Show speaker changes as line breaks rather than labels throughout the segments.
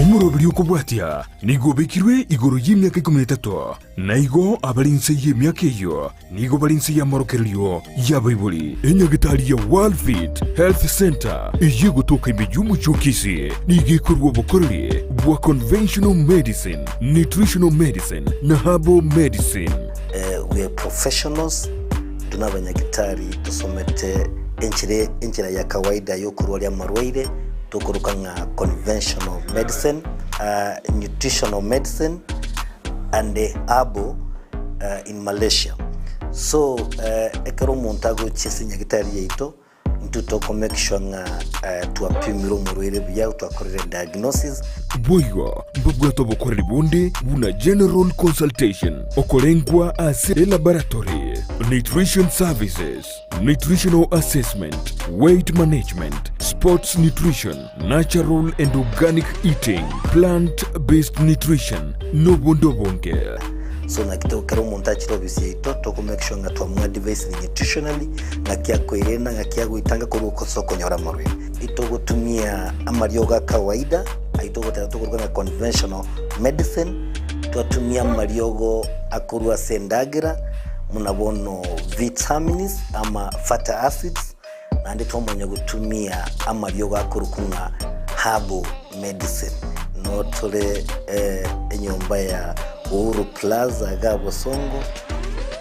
Omoroberi okobwatia nigo obekirwe igoro y'emiaka ikomi na etato, na igo abare inse y'emiaka eyio nigo bare inse y'amorokererio y'abaibori. Enyagitari ya Worldfit Health Centre eyio egotoka ime y'omochie o Kisii nigo ekorua obokoreri bwa conventional medicine, nutritional medicine na herbal medicine.
We are professionals, intwe nabanyagitari tosomete enchera enchera ya kawaida yokorwaria amarwaire tokoroka ng'a conventional medicine, nutritional medicine and herbal in Malaysia. So ekero omonto agochia ase nyagitari yaito Intwe toko make sure ng'a twapimire omorwaire buya, twakorire diagnosis.
Boigo mbabwate obokoreri bonde buna general consultation, okorengwa ase elaboratory, nutrition services, nutritional assessment, weight management, sports nutrition, natural and organic eating, plant based nutrition, nobonde obonge.
So naki to kera omonto achire ofisi yaito toko make sure ng'a twamoadvisire nutritionally ng'aki akoirena ng'aki agoitanga korwa ase okonyora amarwaire. Itogotumia amariogo a kawaida ayio togoteba tokoruga ng'a conventional medicine, twatumia amariogo akorwa ase endagera buna bono vitamins ama fatty acids, Naende twamanya gotumia amariogo akorokwa ng'a herbal medicine. Noo tore enyomba ya Uhuru Plaza iga Bosongo,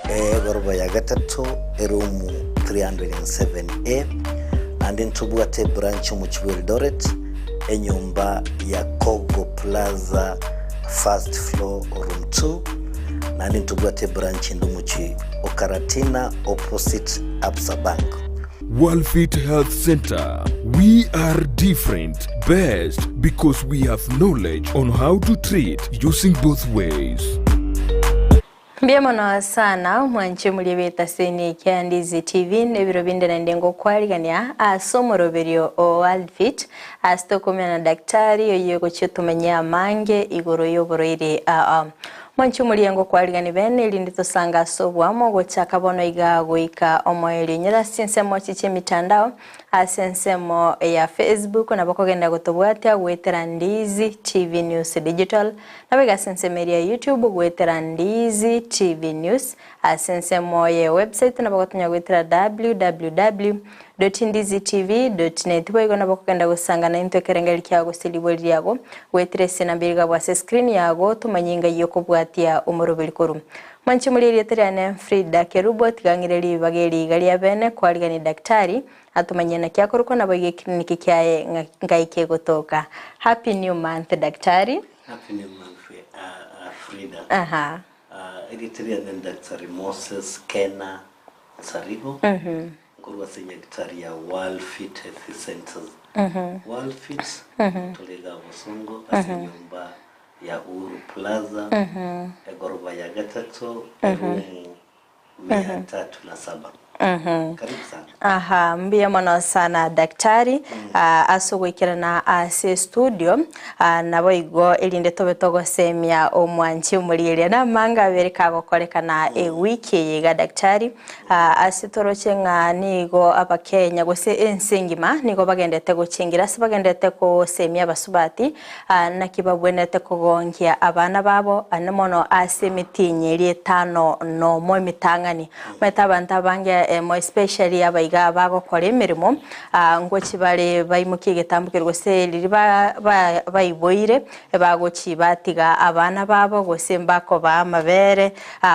egoroba ya gatato, eroom 307A. Naende ntobwate ebranch omochie bwa Eldoret, enyomba ya Kogo Plaza first floor room 2. Naende ntobwate ebranch ende omochie o Karatina opposite Absa Bank.
Worldfit Health Centre, We are different, best because we have knowledge on how to treat using both ways.
Mbuya mono sana mwanche murie betaseni ekia Ndizi TV nebiro binde naende ngokwarigania ase omoroberio o Worldfit ase tokomenya na daktari oyio ogochia otomanyie amange igoro yoborwaire aa. Mwanche omoriango kwarigani bene, erinde tosange ase oboamo gochaka bono iga goika omoerio. Nyora ase chinsemo echi chi'emitandao, ase ensemo ya Facebook nabo okogenda gotobwatia goetera Ndizi TV News Digital, nabo iga ase ensemo eria ya YouTube goetera Ndizi TV News, ase ensemo ye website nabo ogotonya goetera www. Ndizitv.net Boigo nabo okogenda gosanga naintwe ekerengererio kiao gose ribori riago, goetera ase enamba ere igabwo ase screen yago, tomanye engai y'okobwatia omoroberi korwa. Mwanche morie erieta riane Frida Kerubo, tiga ng'ire ribaga eri iga ria bene kwarigania daktari, atomanyie naki akorokwa naboigo eclinic kiaye ng'a ngai kegotoka. Happy new month daktari.
Happy new month Frida.
Aha.
Erieta riane ni Daktari Moses Kena Nsarigo. Nkorwa ase nyagetari ya World Fit Health Centers. World Fit tore iga Bosongo ase enyomba ya Uhuru Plaza, egoroba ya gatato, erumu mia tatu na saba. Karibu sana.
Aha, mbuya mono sana daktari ah, ase ogoikerana ase studio ah, naboigo erinde tobe togosemia omwanchi omorieria namanga abere kagokorekana ewiki eye iga daktari Ase toroche ng'a nigo Abakenya gose ense engima nigo bagendete gochengira ase bagendete gosemia abasubati naki babwenerete kogonkia abana babo ane mono ase emetienyi eria etano nomo emetang'ani. Omanyete abanto abange more especially abaiga bagokora emeremo ngochi bare baimokie egetambo keria gose riria baiboire bagochi batiga abana babo gose mbakobaa amabere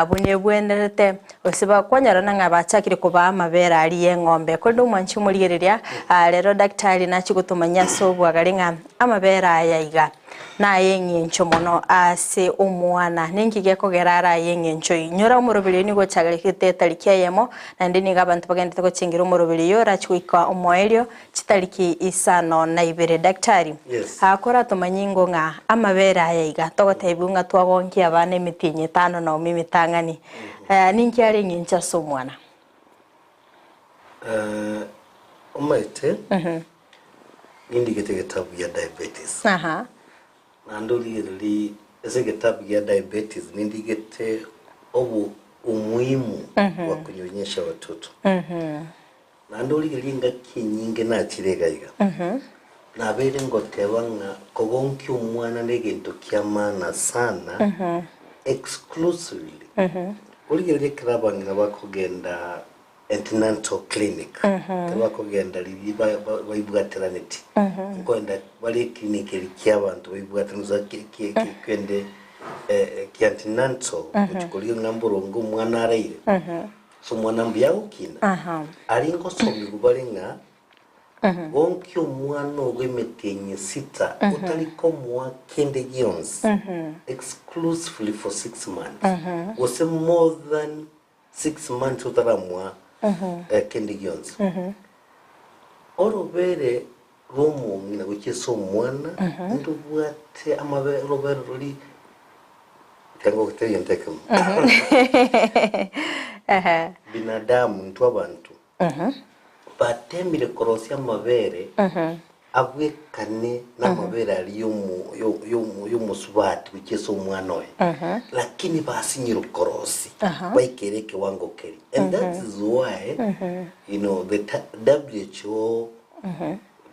buna ebwenerete. Gose bakwanyorana ng'a bachakire kobaa amabere aria y'eng'ombe. Korende omwanchi omorigereria, rero daktari nachie gotomanyia ase obwagare ng'a amabere aya iga nay'eng'encho mono ase omwana. Ninki gekogera are ay'eng'encho? Inyora omoroberi oyo nigo ochageregete etariki eyemo, naende nigo abanto bagenderete gochengera omoroberi oyo orachie goika omoerio chitariki isano na ibere. Daktari,
Yes.
koratomanyie ingo ng'a amabere aya iga togotebiwa ng'a twagonkia abana emetienyi etano na omo emetang'ani, Ninki are eng'encho ase omwana?
Omanyete, nindigete egetabu gia diabetes.
Aha.
Naende origererie ase egetabu gia diabetes nindigete obo umuhimu bwa kunyonyesha watoto. Naende origererie engaki enyinge nachire iga iga. Nabeire ngoteba ng'a kogonkia omwana negento kia maana sana exclusively. Origererie ekero abang'ina bakogenda antenatal clinic, ekero bakogenda riria baibwateraneti, nkoenda bare eclinic eria kia abanto baibwateraneti kende kia antenatal gochia korigia ng'a mboronge omwana araire, ase omwana mbuya agokina, aria ngosomigwa bare ng'a Gonkia omwana ogo emetienyi sita otari komoa kende gionsi, exclusively for 6 months, gose more than 6 months otaramoa kende gionsi. Orobere rw'omong'ina gochia ase omwana ndobwate amabe orobere rori tiga ngogotebia egento ekemo. Binadamu intwe abanto Bateemire korosia amabere abwekane namabere aria y'omosubati gochia ase omwana oye, lakini basinyire korosia baikere ekewango keria. And that is why you know the WHO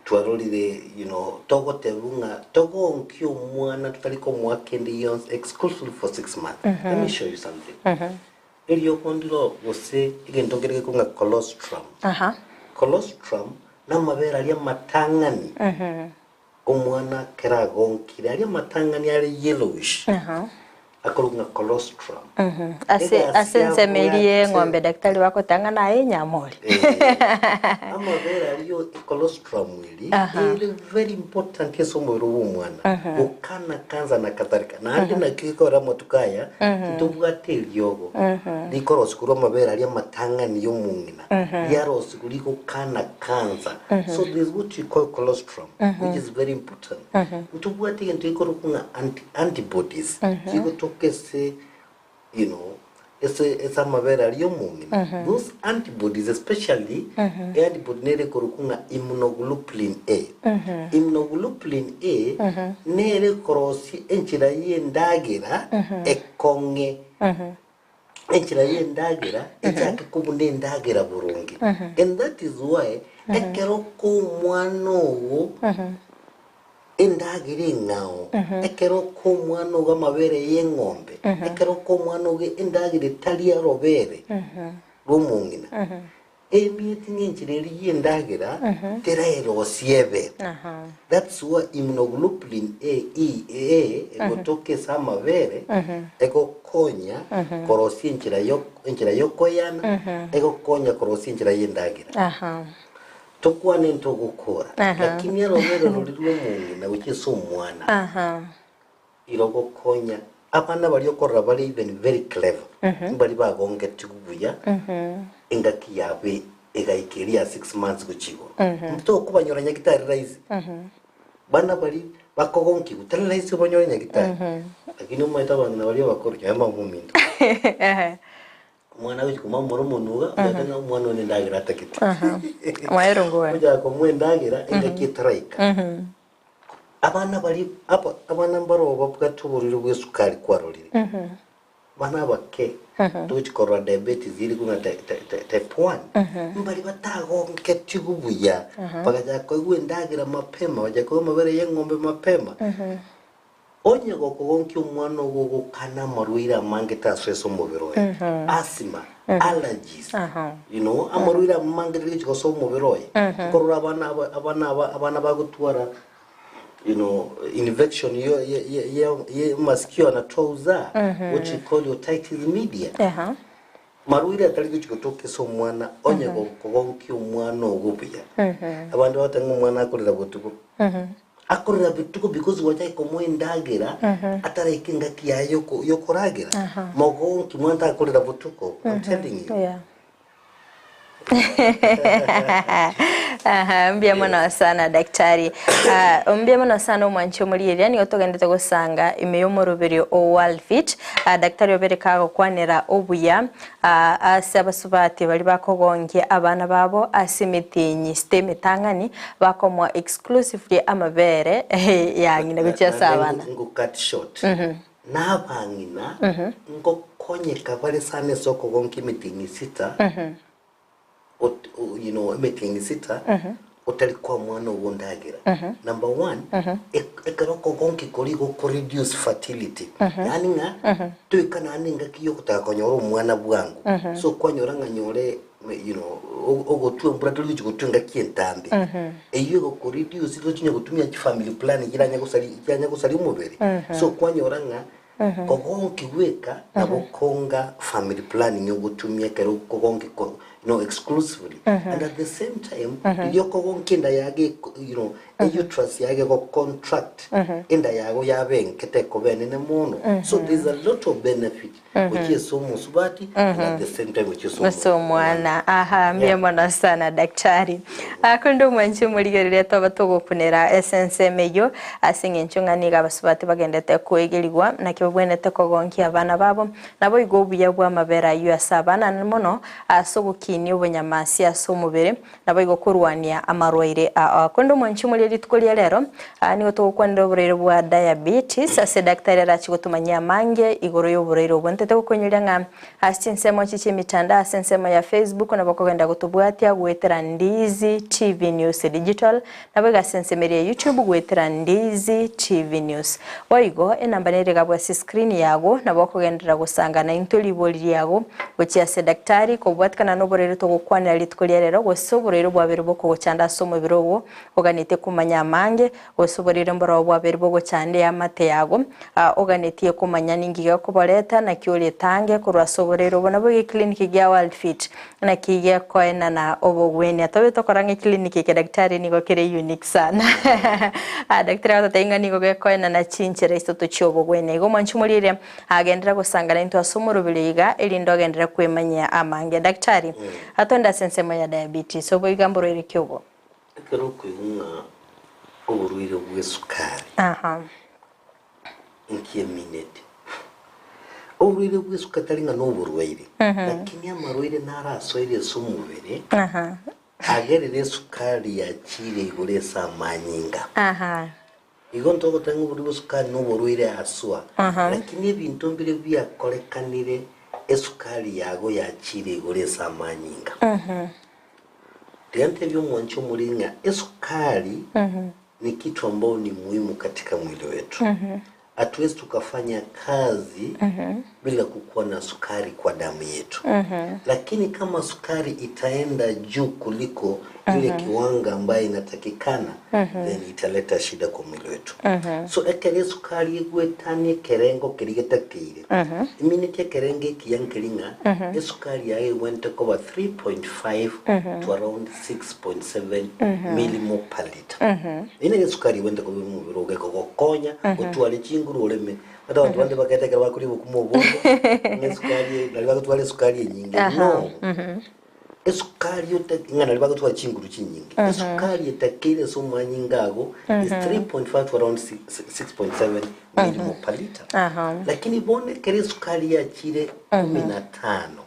twarorire you know togotebiwa ng'a togonkia omwana totari komoa kende gionsi exclusively for 6 months. Let me show you something. Eriogo ndiro gose egento nkere gekong'a colostrum. Colostrum namabere aria amatang'ani omwana kero agonkire, aria amatang'ani are yellowish akorokwa ng'a colostrum.
Ase
Egasi
ase ensemo eria
yabwate
y'eng'ombe daktari bagoteba ng'a naye enyama ore.
Eh, amabere aria colostrum eri ere very important ase omobere bwa omwana gokana kansa na kadhalika. Naende naki gekogera amatuko aya ntobwate eriogo rikorosia korwa amabere aria amatang'ani y'omong'ina riarosigwa rigokana kansa. So there is what we call colostrum which is very important. Ntobwate egento gekorokwa ng'a antibodies chigotoka ase you know ase ase amabere aria y'omong'ina. Those antibodies especially antibody nere ekorokwa ng'a immunoglobulin A. Immunoglobulin A nere ekorosia enchera y'endagera ekong'e enchera y'endagera echake kobuna endagera boronge. And that is why ekero ko omwana ogo endagera eng'ao, ekero ko omwana ogo amabere y'eng'ombe, ekero ko omwana ogo endagera etari arobere rw'omong'ina, emieti ng'a enchera eria y'endagera teraerosie ebe. That's why immunoglobulin A, E, A egotoka ase amabere egokonya korosia enchera yo enchera yokoyana, egokonya korosia enchera y'endagera. Tokwane ntogokora, lakini arobere rori rw'omong'ina gochia ase omwana irogokonya abana baria okorora bare even very clever, mbari bagongetigwe buya engaki yabo egaika eria ya 6 months gochia igoro. Tokobanyora nyagitari rahisi. Bana bari bakogonkigwa tari rahisi obanyore nyagitari. Lakini omanyete abang'ina baria abakoro nyaye mbamominto. Omwana agochia komamora omonwa iga, oyote ng'a omwana one endagera atagete.
Mwaerungu we.
Ochaka komoa endagera engaki etaraika. Abana baria aba abana mbaro babwate oborwaire bwa esukari kwarorire. Bana abake togochia korora diabetes eri buna type 1 mbari batagongetigwe buya bagachaka koigwa endagera mapema bagachaka koigwa amabere ya eng'ombe mapema. Onye gokogonkia omwana ogo ogokana amarwaire amange tasoa ase omobere oye, asthma, allergies, you know, amarwaire amange tari gochia gosoa omobere oye. Nkorora abana aba abana aba abana bagotwara you know, infection yo ye ye ye ye masikio anatoa usaha which you call otitis media. Marwaire atari gochia gotoka ase omwana onye gokogonkia omwana ogo buya. Abande bagoteba ng'a omwana akorera botuko. Akorera botuko because gwachaka komoa endagera ataraika engaki yaye yokoragera. Mogonki mwana takorera botuko, I'm telling you.
Aha, mbuya mono sana daktari. Ah, mbuya mono sana omwanchi omorieria nigo togendete gosanga ime y'omoroberio o Worldfit. Ah, daktari obere kagokwanera obuya ah, ase abasubati baria bakogongia abana babo ase emetienyi sita emetang'ani bakomoa exclusively amabere ya ng'ina gochia ase abana.
Ngo cut short. Nabang'ina ngokonyeka bare sana ase okogonkia emetienyi sita you know, emetienyi sita. Otari koa mwana ogo ndagera. Number one, ekero okogonki koria igo oko reduce fertility. Yaani ng'a toika naende engaki ya ogotaka konyora omwana bwango. So kwanyora ng'a nyore you know, ogotwa embura tori gochi gotwa engaki entambe. Eyio egoko reduce igo ochinya gotumia chifamily planning chiranye gosaria chiranye gosaria omobere. So kwanyora ng'a Kogonki gweka nabo konga family planning ogotumia ekero kogonki ko no exclusively and at the same time riria okogonkia enda yago eko you know e uterus yago ego contract enda yago yabe enke tekoba enene mono so there is a lot of benefit gochia ase omosubati and at the same time gochia ase
Ase
omwana.
omwana. Aha, mbuya
Yeah.
mono sana daktari. Ah, korende omwanchi omorigereria toba togokunera ase ensemo eyio Ase engencho ng'a nigo abasubati bagendete koegerigwa, naki babwenerete kogonkia abana babo, naboigo obuya bw'amabera ayio ase abana, na mono ase ogokinia obonyamasi ase omobere, naboigo korwania amarwaire ao. Korende omwanchi omoria rituko ria rero, nigo togokwanera oborwaire bwa diabetes, ase daktari arache gotomanyia amange igoro y'oborwaire obwo. Ntete gokoinyoria ng'a Ase chinsemo echi chi'emitandao ase ensemo ya Facebook nabo okogenda gotobwatia goetera Ndizi TV News Digital, naboigo ase ensemo eria ya YouTube goetera Ndizi TV News. Boigo enamba nere egabwe ase escreen yago nabo okogenderera gosanga naintwe ribori riago gochia ase daktari kobwatikana noborwaire togokwanera rituko ria rero gose oborwaire bwabeire bokogochanda ase omobere ogo oganetie komanya amange Gose oboriri mboroo bwabere bogochanda eamate yago, aa oganetie komanya ninki gekoboreta, naki oretange korwa ase oboriri obo. Nabo egeclinic gia World Fit naki gekoenana obogwenia. Tobe tokora ng'a eclinic eke daktari nigo kere unique sana. Aa daktari agototebia ng'a nigo gekoenana chinchera isato chi'obogwenia. Igo omwanchi omoriri agenderera gosangana intwe ase omoroberi iga erinde ogenderere kwemanyia amange. Daktari, atwende ase ensemo ya diabetes, oboiga mborwaire ki obo?
Ekero okoigwa ng'a oborwaire bw'esukari inki emineti? Oborwaire bw'esukari tari ng'a noborwaire, lakini amarwaire naro asoire ase omobere agerire esukari yachiire igoro ase amanyinga. Igo ntogoteba ng'a oborwaire bw'esukari noborwaire aswa, lakini ebinto mbire biakorekanire esukari yago yachiire igoro ase amanyinga. Tiga ntebie omwanchi omoriri ng'a esukari ni kitu ambao ni muhimu katika mwili wetu. Hatuwezi tukafanya kazi bila kukuwa na sukari kwa damu yetu. Lakini kama sukari itaenda juu kuliko ile kiwango ambayo inatakikana, then italeta shida kwa mwili wetu. So ekero esukari egwetania ekerengo keria getakeire, Emineti ekerengo ekiya nkeri ng'a esukari yaye egwenerete koba 3.5 to around 6.7 millimole per litre. Eyio nere esukari egwenerete koba omobere ogo ekogokonya otware chinguru oreme. Ata abanto bande bakaeta ekero bakoria obokima obonge ng'a esukari nari bagotwara esukari enyinge. No. Esukari ote ng'a nari bagotwara chinguru chinyinge. Esukari etakeire ase omwanyinga ago is 3.5 to around 6.7 millimole per litre. Lakini bono ekero esukari yachire kumi na tano,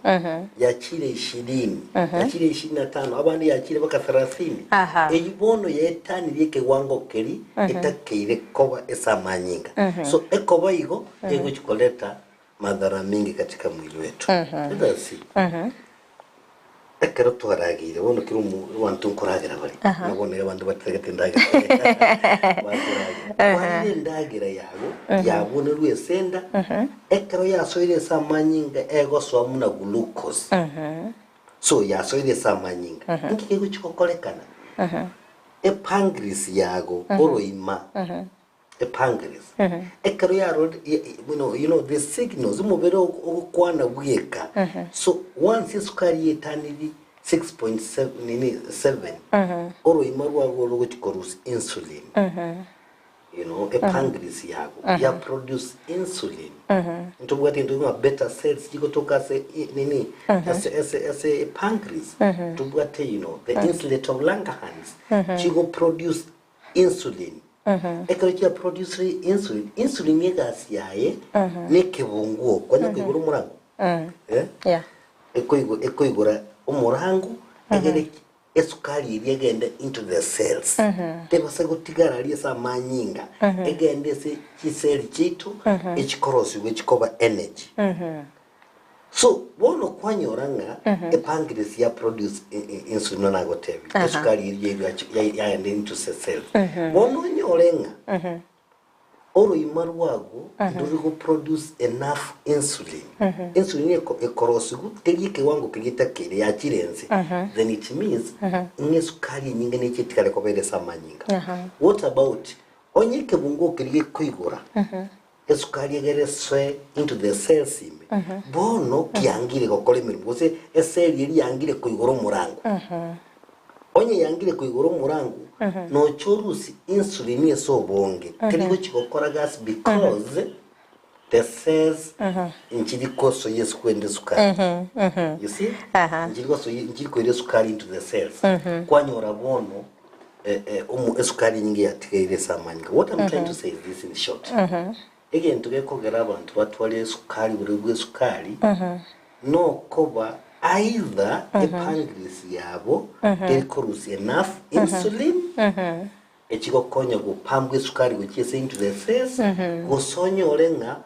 yachire ishirini, yachire ishirini na tano, abande yachire mpaka thelathini, eyio bono yaetanirie ekewango keria etakeire koba ase amanyinga. So ekoba igo egochi koreta Madhara mingi katika mwili wetu. Let us see. Ekero twarageire bono kera omo abanto nkoragera bare. Buna bono iga abanto batagete endagera bakoragera. Kwarire endagera yago yabonerwe ase enda, ekero yasoire ase amanyinga egosoa buna glucose. So yasoire ase amanyinga. Inki kegochi gokorekana? Epancreas yago oroima Epancreas, ekero yarorire you know, you know the signals omobere ogokwana bweka so once esukari yetaniri 6.7 nini 7 oroima rwago rogochi korusia insulin you know epancreas yago ya produce insulin ntobwate egento ng'a beta cells chigotoka ase nini ase ase ase epancreas tobwate you know the insulate of Langerhans chigo produce Insulin. Ekero chia producire insulin, insulin egasi yaye nekebunguo, kwanya koigora omorango? Eh?
Yeah.
Ekoigo ekoigora omorango egere ki? Esukari eria egende into the cells. Tebasa gotigara aria ase amanyinga, egende ase chiseli chiaito echikorosiwa echikoba energy. So bono kwanyora ng'a epancreas ya produce insulin buna nagotebia, esukari eria yairwe yaenda into the cells. Bono onyore ng'a oroima rwago ndori go produce enough insulin. Insulin ekorosigwa teri ekewango keria etakeire yachire ense. Then it means ng'a esukari enyinge neche etigare koba ere ase amanyinga. What about onye ekebungo keria gekoigora Esukari egere esoe into the cells ime, bono kiangire gokora emeremo, gose eseli eria yangire koigora omorango. Onye yangire koigora omorango, nocha orusie insulin ase obonge, teri gochi gokora gasi because the cells nchiri kosoyia kwenda esukari. You see? Nchiri gosoyia nchiri koira esukari into the cells. Kwanyora bono Esukari enyinge yatigaire ase amanyinga. What I'm trying to say is this in short. Egento gekogera abanto batware esukari oborwaire bwa esukari nokoba either epancreas yabo teri korusia enough insulin echigokonya gopambwa esukari gochia ase into the cells gose onyore ng'a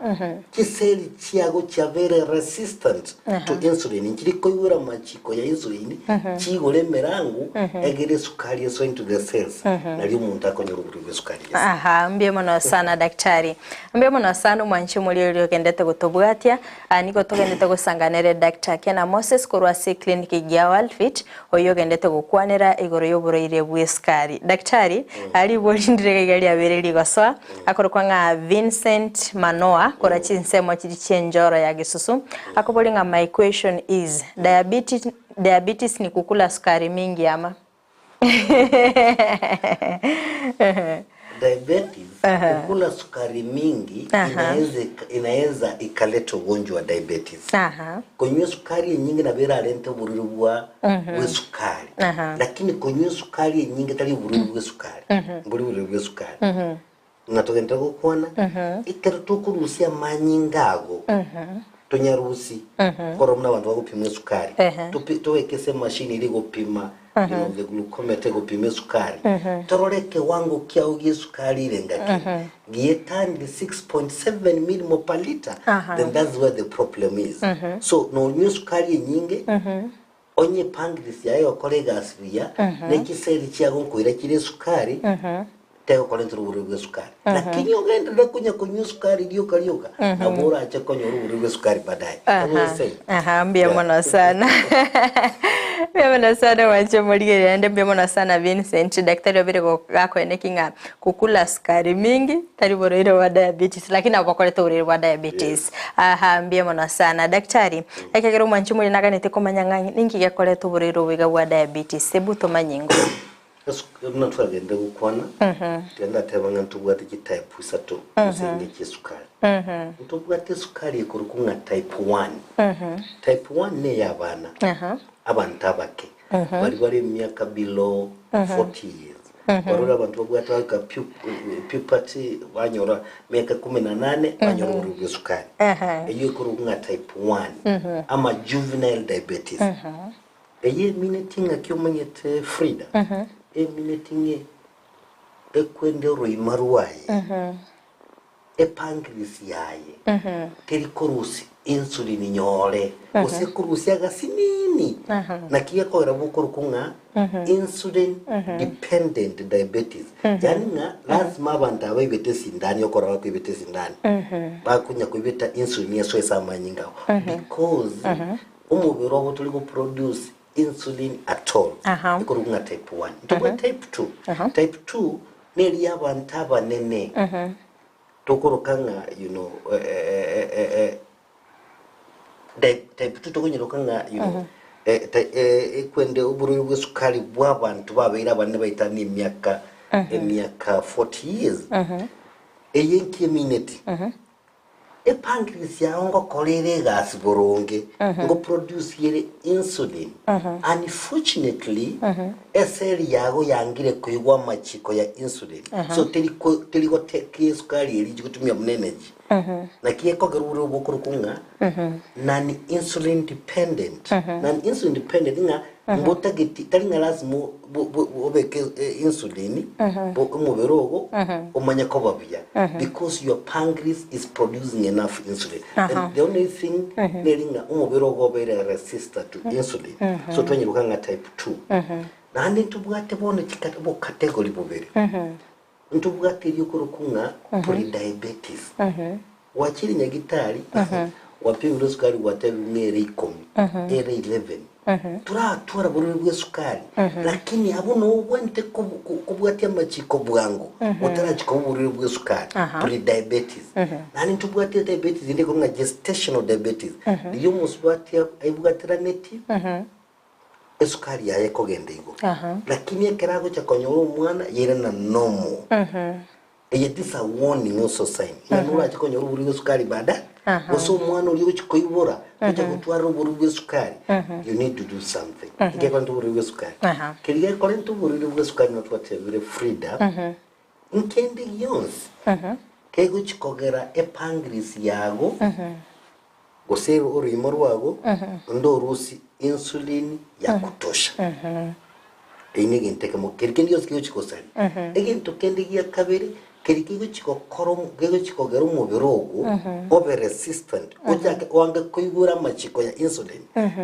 chiseli chiago chiabeire resistant to insulin, nchiri koigwera amachiko ya insulin, chigore emerango egere esukari esoe into the cells, nario omonto akonyora oborwaire bwa esukari gese.
Aha, mbuya mono sana daktari. Mbuya mono sana omwanchi omoria oria ogendete gotobwatia. Ah, nigo togendete gosanga nere Doctor Kena Moses korwa ase eclinic ya Worldfit, oyio ogendete gokwanera igoro y'oborwaire bw'esukari. Daktari, ah, ribori ndire iga riabeire rigosoa, Akorokwa ng'a Vincent Manoa korwa chinsemo chiria chi'enjoro ya Gisusu, akoboria ng'a my question is, diabetes, diabetes ni kukula sukari mingi ama?
Diabetes, kukula sukari mingi inaeza inaeza ikaleta ugonjwa wa diabetes. Konywa esukari enyinge nabo erarente oborwaire bwa bw'esukari. Lakini konywa esukari enyinge tari oborwaire bw'esukari. Mbori oborwaire bw'esukari. Ng'a togenderere gokwana, ekero tokorusia amanyinga ago, tonyarusie korora buna abanto bagopima esukari, topi tobeke ase emashini eria egopima you know, the glucometer egopima esukari, torore ekewango kiago gia esukari ere ngaki, gietangire 6.7 millimole per litre, then that's where the problem is. So nonywa esukari enyinge, Onye epancreas yaye egokora egasi buya, ne chiseli chiago nkoira chire esukari, tegokorentera oborwaire bw'esukari. Lakini ogenderere konya konywa esukari rioka rioka, nabo orache konyora oborwaire bw'esukari baadaye.
Aha,
Tobwesei.
aha, mbuya
Yeah.
mono sana. Mbuya mono sana mwanche omorigereria naende mbuya mono sana Vincent, daktari obere gakoeneki ng'a kukula sukari mingi tari borwaire bwa diabetes lakini nabo bokoreta oborwaire bwa diabetes. Aha, mbuya mono sana daktari. Ekiagera omwanchi omoria naganete komanya ng'a ninki gekoreta oborwaire obo iga bwa diabetes, ebu tomanye ingo.
Ase buna twagenderire gokwana, tiga ndateba ng'a ntobwate chitype isato gose inye chi'esukari. Ntobwate esukari ekorokwa ng'a type one. Type one neya abana, abanto abake, baria bare emiaka below 40 years. Barore abanto babwate goika puberty banyora miaka kumi na nane banyora oborwaire bwa esukari. Eyio ekorokwa ng'a type one ama juvenile diabetes. Eyio emineti ng'aki omanyete Frida? Emineti ng'e ekwende oroima rwaye. Epancreas yaye teri korusia insulin nyore, gose ekorusia agasinini. Naki gekogera bokorokwa ng'a insulin dependent diabetes. Yaani ng'a lazima abanto aba baibete esindani okorora bakoibeta esindani, bakonya koibeta insulin esoe ase amanyinga abo because omobere obo tori goproduce insulin at all. Ekorokwa ng'a type one. Ntobwate type two. Type two Neria abanto abanene tokoroka ng'a you know type 2 tokonyeroka ng'a you know ekwende oborwaire bwa esukari bwa abanto babeire abanene baetanie emiaka emiaka 40 years eye nki emineti Epancreas yao ngokora ere egasi boronge, ngoproduce ere insulin. Unfortunately, eseli yago yangire koigwa amachiko ya insulin. So teri ko teri goteka esukari eria chigotumia buna energy. Naki ekogera oborwaire obo okorokwa ng'a non insulin dependent. Non insulin dependent ng'a. Mbotageti tari ng'a lasima bo- bo- obeke insulin bo- omobere ogo omanye koba buya because your pancreas is producing enough insulin. And the only thing neri ng'a omobere ogo obeire resistant to insulin. So twanyeroka ng'a type 2. Naende ntobwate bono chika- obocategory bobere. Ntobwate eria okorokwa ng'a prediabetes. Gwachire nyagitari, gwapimire esukari gwatebiwa ng'a ere ikomi, ere 11. Toratwara borwaire bwa esukari, lakini abwo noo obwenerete kobu- ko- kobwatia amachiko bwango, otarachia koba oborwaire bwa esukari, prediabetes. Naende ntobwate ediabetes ende ekorokwa ng'a gestational diabetes, riria omosubati aibwateranetie, esukari yaye ekogenda igoro. Lakini ekero agocha konyora omwana, yairana normal. Eye this a warning also sign ng'a norache konyora oborwaire bwa esukari baada gose omwana oria ogochi koibora ogocha gotwara oborwaire bwa esukari you need to do something. Ngekorenta oborwaire bwa esukari. Keria gekorenta oborwaire bwa esukari nabo twatebire Frida, nkende gionsi kegochi kogera epancreas yago gose oroimo rwago ndorusie insulin ya kutosha. Eyio negento ekemo, keria kende gionsi kegochi gosaria. Egento kende gia kabere, keria kegochi gokora omo kegochi kogera omobere ogo obe resistant, ochake oange koigwera amachiko ya insulin,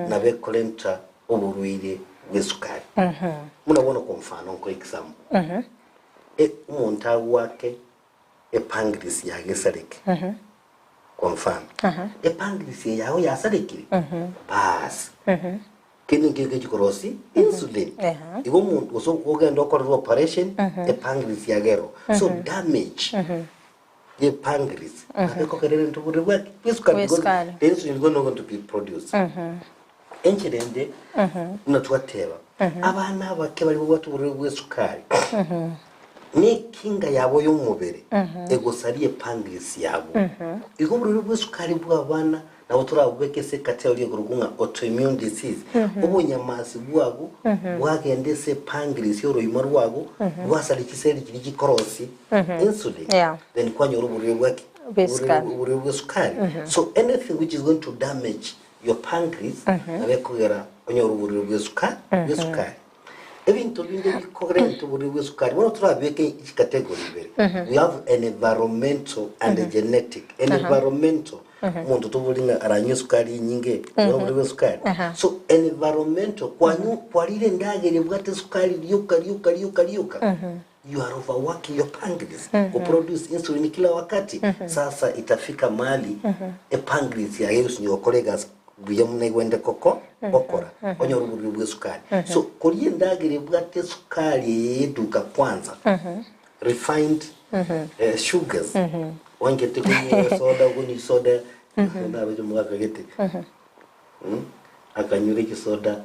nabo ekorenta oborwaire bw'esukari. Buna bono kwa mfano nkoe example, e omonto agoake epancreas yago esareke, kwa mfano, epancreas eye yago yasarekire, baas, kende nkeri kegochi korosia insulin. Igo omonto gose ogende okorerwe operation, epancreas yago ero. So damage ya epancreas nabo ekogera egento bore bwa ki? Bwa esukari because
Bw'esukari.
the insulin is not going to be produced. Enchera ende, buna twateba, abana abake baria babwate oborwaire bwa esukari, Nekinga yabo y'omobere egosaria epancreas yabo. Igo oborwaire bw'esukari bw'abana nabo torabobeke ase ecategory ekorokwa ng'a autoimmune disease. Obonyamasi bwago bwagenda ase epancreas y'oroimo rwago bwasaria chiseli chiria chikorosia insulin
Yeah.
then kwanyora oborwaire bwa ki?
Bw'esukari.
Oborwaire bw'esukari. So anything which is going to damage your pancreas nabo ekogera onyore oborwaire bw'esuka bw'esukari. Ebinto binde bikorenta oborwaire bw'esukari, bono torabeke chicategory ibere, we have environmental and genetic. Environmental, omonto tobori ng'a aranywe esukari enyinge, onyore oborwaire bw'esukari. So environmental, kwanyu kwarire endagera ebwate esukari rioka rioka rioka rioka, you are overworking your pancreas kuproduce insulin kila wakati, sasa itafika mahali epancreas yaye egosinywa gokora egasi buya buna egwende koko gokora onyore oborwaire bwa esukari. So koria endagera ebwate esukari eye y'eduka kwanza refined sugars oanchete konywa esoda okonywa chisoda naroche omogaka gete akanyure chisoda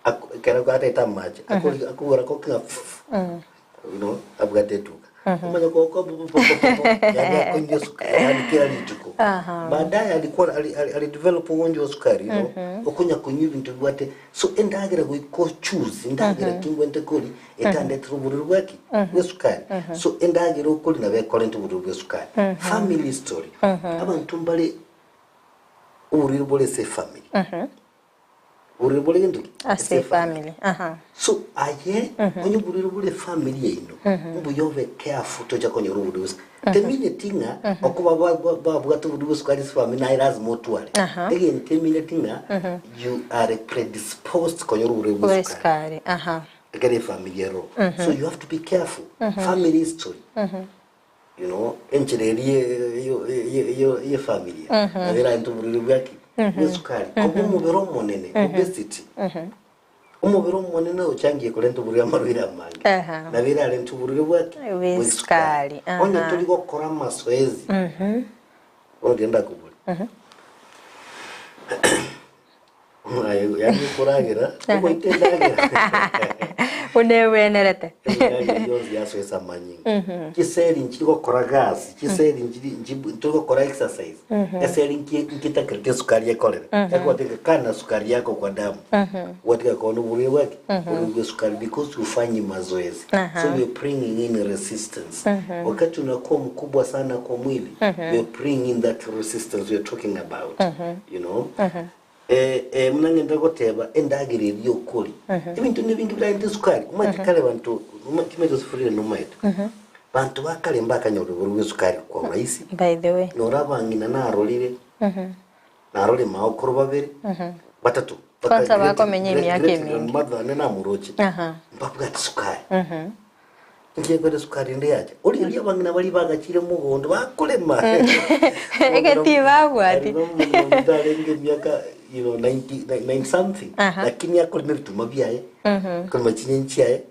Ako ekero aretete amache, akori akogora koki ng'a fufu, you know, abwate etuka. Omanye goka bu bu bu bu bu, yaani akonywa esukari, yaani kera rituko. Baadaye alikuwa ali, ali, ali develop ugonjwa wa sukari, you know, okonya konywa ebinto bibwate. So endagera goika ochoose, endagera ki ngwente kori, etandetere oborwaire bwa ki? Bwa esukari. So endagera okori nabo ekorenta oborwaire bwa esukari. Family history, abanto mbare oborwaire bore ase efamily. Oborwaire bore gento ki?
Ase efamily. Aha.
So aye onye oborwaire bore efamily yaino, mbuya obe careful tocha konyora oborwaire bwa esukari. Temineti ng'a okoba ba- ba- babwate oborwaire bwa esukari ase efamily naye lazima otware.
Aha.
Egento emineti ng'a you are predisposed konyora oborwaire bwa
Bwa
esukari.
esukari. Aha.
Ekero efamily ero. So you have to be careful. Family history. You know, enchera eria y'efamilia nabo erarente oborwaire bwa ki? Bw'esukari. Koba omobere omonene, obesity, omobere omonene ochangie korenta oborwaire amarwaire amange. Nabo erarente oborwaire bwa ki?
Bw'esukari.
Onye tori gokora amasoezi, bono riria ndakoborie, Aye yaani okoragera, ogoita endagera.
Buna ebwenerete.
Endagera yonsi yasoesa amanyinga. Chiseli nchiri gokora gasi, chiseli nchiri nchi- ntori gokora exercise. Eseli nki nkitakerete esukari ekorere. Egoteka kana sukari yako kwa damu. Gwatiga kona oborwaire bwaki? Oborwaire bwa esukari because hufanyi mazoezi. So you're bringing in resistance. Wakati unakuwa mkubwa sana kwa mwili, you're bringing in that resistance we're talking about. You know? Eh, eh, buna ng'ende goteba endagera eria okoria ebinto nebinge birarente esukari omanyete kare banto omanyete osifurire nomaete banto ba kare mbakanyora oborwaire bwa esukari kwa urahisi
By the way.
nora abang'ina narorire narore maokoro babere batato mpaka
Kwanza
great-
bakomenya
great-
emiaka
great
eminge.
grandmother one namoroche
Aha.
mbabwate sukari Nkiekore esukari ende yacha. Oria oria abang'ina baria bagachire mogondo bakorema.
Egetii babwati.
Omonto arenge emiaka you know, 90, 90 something
Aha.
lakini akorema ebituma biaye akorema chinyeni chiaye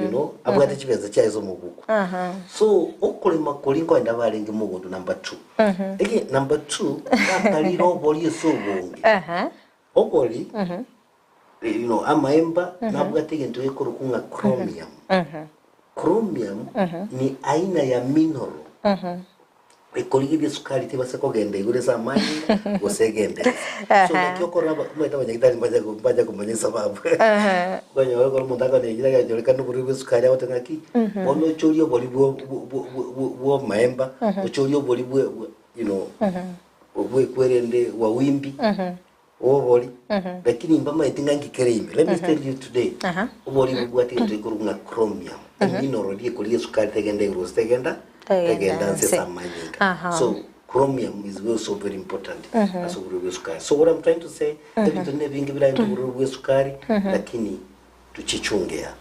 you know abwate chibesa chiaye ase omobuko
Aha.
so okorema koria nkoenda barenge mogondo number two eke number two bakarire obori ase obonge
Aha.
obori you know, amaemba nabwate egento gekorokwa ng'a chromium. Chromium ni aina ya mineral ekorigeria esukari tebasa kogenda igoro ase amanyinga gose egende ase. So naki okorora omanyete abanyagitari mbacha mbacha komanya esababu. Okonyora ekero omonto akonye aganyorekana oborwaire bwa esukari agote ng'aki, bono ochorie obori bwa bwa bwa bwa amaemba, ochorie obori bwa bwa you know, bwekwerende wawimbi. Obori, lakini mbamaete ng'a nkikere ime. Let me tell you today, obori bobwate egento gekorokwa ng'a chromium, emineral eria ekoria esukari tegenda igoro gose tegenda
Tegenda
tegenda nse
nse.
ase amanyinga. So chromium is also very important ase oborwaire bwa esukari. So what I'm trying to say, ebinto nebinge birarente oborwaire bwa esukari, lakini tuchichungea.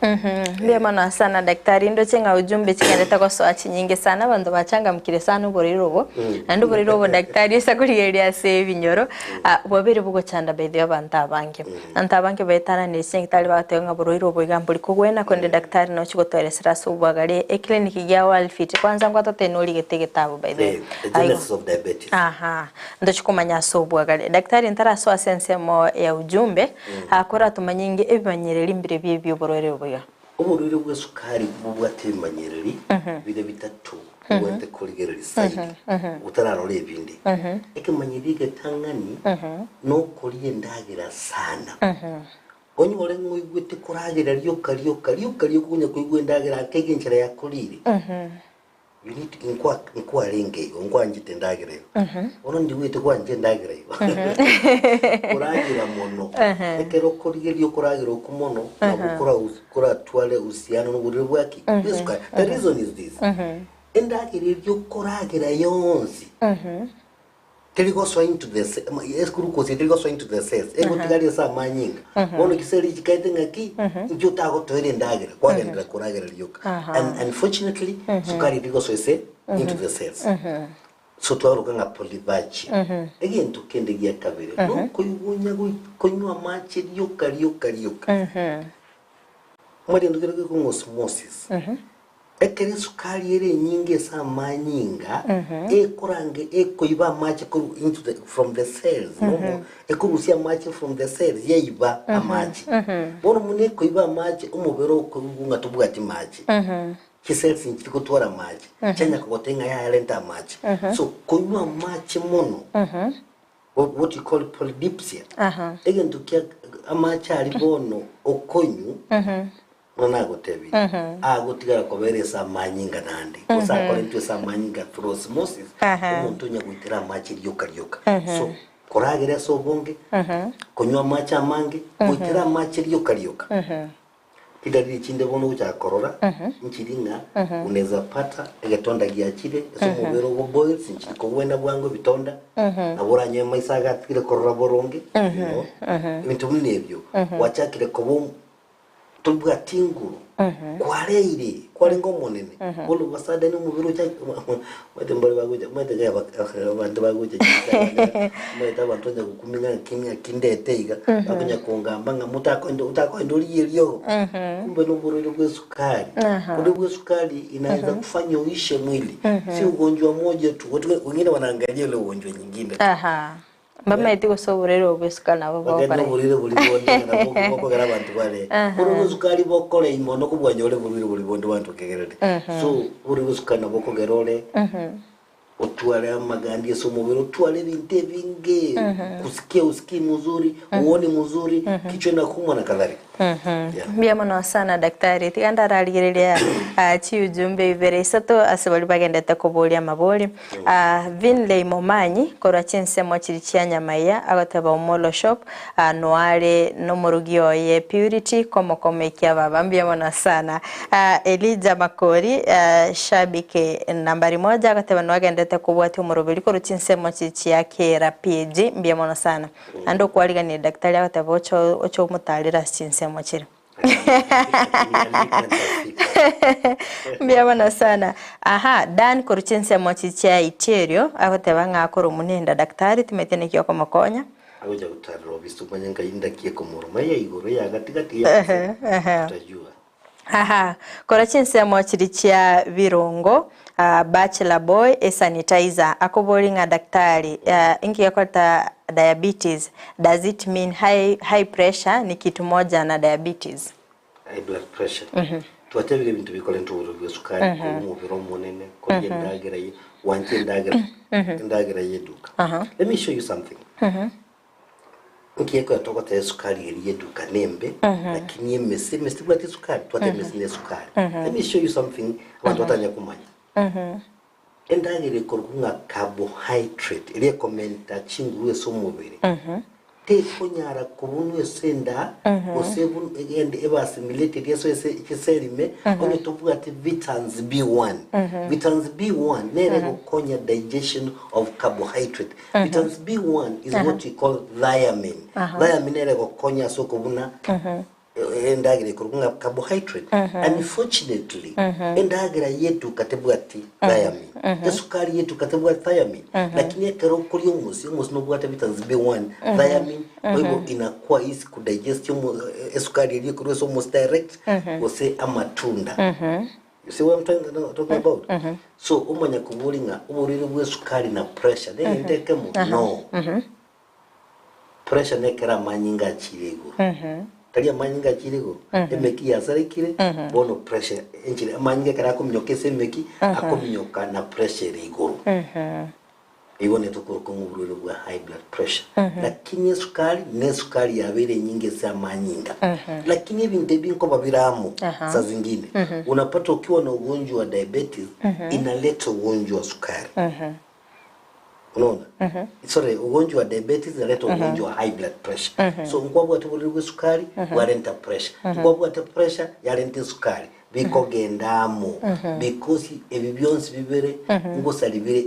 Mbuya mono sana daktari ndoche ng'a ujumbe chigenderete gosoa chinyinge sana abanto bachangamkire sana oborwaire obo naende oborwaire obo daktari ase korigereria ase ebinyoro ah, bwabeire bogochanda by the way abanto abange abanto abange baetananire chinyagitari bagoteba ng'a borwaire obo iga mbori kogwena korende daktari nochi gotoeresera ase obwagare eclinic gia Wellfit kwanza ngwatotebia norigete egetabu by the way
Eh, the genesis of diabetes.
Aha, ntochi komanya ase obwagare. Daktari ntarasoa ase ensemo ya ujumbe, Akoratomanye inge ebimanyereri mbire bi'ebi'oborwaire obuya.
Oborwaire bw'esukari bobwate ebimanyereri bire bitato obwenerete korigereria zaidi otararora ebinde. Ekemanyereri egetang'ani nokoria endagera sana. Onyore ng'a oigwete koragera rioka rioka rioka rioka okonya koigwa endagera ake iga enchera yakorire. You need nkwa nkwarenge igo nkwanchete endagera igo bono ndigwete gwancha endagera igo koragera mono ekero okorigereria okoragera okwo mono nabo kora koratware uhusiano na oborwaire bwa ki bwa esukari the reason is this endagera eria okoragera yonsi Teri gosoa into the ce- ma- yes, glucose teri gosoa into the cells egotigari ase amanyinga bono chiseli chikaete ng'aki inki otagotoera endagera kwagenderera koragera rioka and unfortunately sukari teri gosoa ase into the cells so twaroka ng'a polyphagia egento kende gia kabere nokoigwa onya goi- konywa amache rioka rioka rioka Omanyete egento kere gekong'a osmosis Ekero esukari ere enyinge ase amanyinga, ekorange ekoiba amache korwa into the from the cells nomo ekorusia amache from the cells yaiba amache. Bono buna ekoiba amache omobere okoigwa ng'a tobwati mache. Chicells nchiri gotwara amache, chianya kogotebia ng'a yaya renta amache. So konywa amache mono what you call polydipsia, egento kia amache aria bono okonywa Buna nagotebirie, agotigara kobera ase amanyinga naende, gose akorentwe ase amanyinga through osmosis, omonto onya goitera amache rioka rioka. So, koragera ase obonge, konywa amache amange, goitera amache rioka rioka. Chidalili chinde bono ogochaka korora, nchiri ng'a unaweza pata egetonda giachire ase omobere ogo boils, nchiri kogwena bwango ebitonda, nabo oranyore maiso agatigire korora boronge, you know, ebinto buna ebio. Gwachakire koba Tobwati nguru, kwareire, kwarenge omonene, bono of a sudden omobere ocha omanyete mbare bagocha omanyete iga abanto bagocha chinsa omanyete abanto onye gokumia ng'a nki ng'aki ndete iga, bakonya kongamba ng'a motakoenda otakoenda origie eriogo, kumbe na oborwaire bwa esukari. Oborwaire bwa esukari inaweza kufanya uishe mwili, si ugonjwa moja tu, watu wengine wanaangalia ile ugonjwa nyingine tu.
Mbamaeti gose oborwaire obo bw'esukari nabo
Bakari
bokora.
noborwaire boria bonde ng'a nabwo bokogera abanto bare Bono obw'esukari bokora ime mono kobua nyore oborwaire boria bonde abanto bakegerete. So oborwaire bw'esukari nabo bokogera ore otware amagandi ase omobere, otware ebinto ebinge, kusikia husikii mzuri, huoni mzuri, kichwa inakuuma na kadhalika. Yeah.
Mbuya mono sana daktari, tiga ndararigereria ah, chiujumbe ibere isato ase baria bagendete koboria amabori. Ah, Vinley Momanyi korwa chinsemo chiri chia Nyamaiya agoteba Omolo shop ah, noare nomorugi oye Purity komokoma ekia baba. Mbuya mono sana. Ah, Elijah Makori ah, shabiki nambari moja agoteba noagendete kobwatia omoroberi korwa chinsemo chiri chia Kera PAG. Mbuya mono sana. Naende okwarigania daktari agoteba oche oche omotarere ase chinsemo chire.
Akinialika nitafika.
Mbuya mono sana. Aha, Dan korwa chinsemo chi chia Itierio agoteba ng'a akorwa Munenda daktari timanyete naki okomokonya.
Agocha gotarera obisi omanye ngai ndaki ekomoroma eya igoro eya gatigati eya inse tutajua.
Aha, korwa chinsemo chiri chia Birongo, ah, Bachelor Boy esanitizer akobori ng'a daktari, ah, inki gekoreta diabetes, does it mean high, high pressure ni kitu moja na diabetes?
High blood pressure. Twatebire ebinto bikorenta oborwaire bwa esukari, korwa omobere omonene, koria endagera ye, gwancha endagera, endagera ye eduka. Let me show you something. Nki ekero togoteba esukari eria y'eduka nembe, lakini emese, emese tebwati esukari, twateba emese ne esukari. Let me show you something abanto batanya komanya. Endagera ekorokwa ng'a carbohydrate, eria ekomenta chinguru ase omobere, tekonyara kobunwa ase enda, gose ebun- egende ebe assimilated ase ase chiseli ime, onye tobwati vitamins B1. Vitamins B1 nere egokonya digestion of carbohydrate. Vitamins B1 is what we call thiamine. Thiamine ere egokonya ase okobuna endagera ekorokwa ng'a carbohydrate. Unfortunately, endagera yetuka tebwati thiamine. Esukari yetuka tebwati thiamine. Lakini ekero okoria omosie, omosie nobwate vitamins B1, thiamine, kwa hivyo inakuwa easy kudigest omo esukari eria ekorwa ase omosie direct gose amatunda. You see what I'm talking, talking about? So omanya kobori ng'a oborwaire bwa esukari na pressure negento ekemo? No. Pressure nekero amanyinga achire igoro. Tari amanyinga achire igoro, emeki yasarekire, bono pressure enchera amanyinga ekero akominyoka ase emeki, akominyoka na pressure ere igoro. Igo netokoroka ng'a oborwaire bwa high blood pressure. Lakini esukari, na esukari yabeire enyinge ase amanyinga. Lakini ebinto ebi nkoba bire amo saa zingine. Unapata ukiwa na ugonjwa wa diabetes, inaleta ugonjwa wa sukari. Unaona? Sorry, ugonjwa wa diabetes inaleta ugonjwa wa high blood pressure. So nkwabwate oborwaire bwa esukari, bwarenta pressure. Nkwabwate pressure, yarenta esukari. Bikogenda amo. Because ebi bionsi bibere, ngosari bire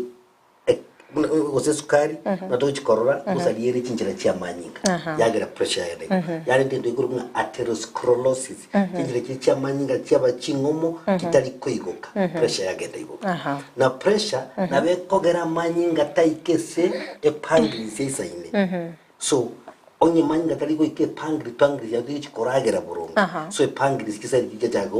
Buna gose esukari, buna togochi korora, ngosaria ere chinchera chi'amanyinga, yagera pressure yagenda igoro. Yarenta egento ekorokwa ng'a atherosclerosis, chinchera chiria chi'amanyinga chiaba ching'omo chitari koigoka, pressure yagenda igoro. Na pressure nabo ekogera amanyinga taika ase epancreas eisaine. So, onye manyinga tari goika epangiri, pangiri yago tigochi koragera boronge. So epangiri chisari chichachaka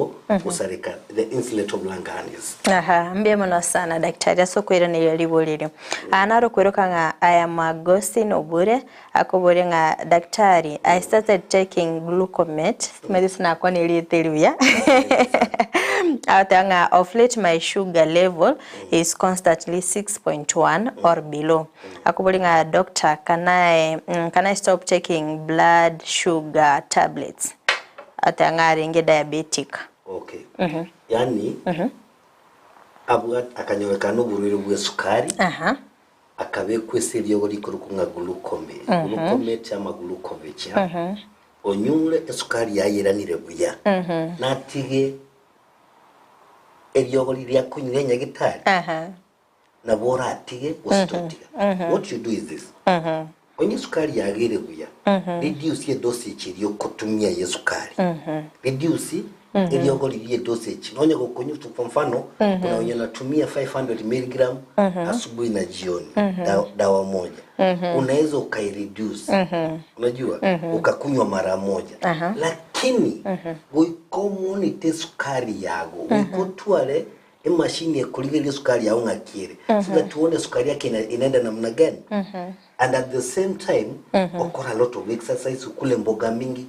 gosareka the insulet of Langerhans.
Aha, mbuya mono sana daktari ase okoiraneria ribori erio. Aa naro okweroka ng'a I am Augustine Obure, akoboria ng'a daktari, I started taking glucomet, timanyeti gose nakwana erieta eri buya, agoteba ng'a of late my sugar level is constantly 6.1 or below. Akoboria ng'a doctor can I, can I stop taking blood sugar tablets? Ateba ng'a arenge diabetic.
Okay. Yaani abwate akanyorekana noborwaire bwa esukari
Aha.
akabekwa ase eriogo rikorokwa ng'a glucome glucomate ama glucovich onyure esukari yaye eranire buya natige eriogo riria akonywa enyagitari
Aha.
Nabo oratige gose totiga. What you do is this. Onye esukari yageire buya, reduce edosage eria okotumia ya esukari. Reduce eriogo riria edosage. Nonye gokonywa tu kwa mfano, kuna wenye wanatumia 500 milligram asubuhi na jioni, dawa, dawa moja. Unaweza ukaireduce. Unajua? Ukakunywa mara moja. Lakini goika omonite esukari yago, goika otware Emashini ekorigereria esukari yao ng'aki ere, so that uone sukari yake ina, inaenda namna gani and at the same time okora a lot of exercise ukule mboga mingi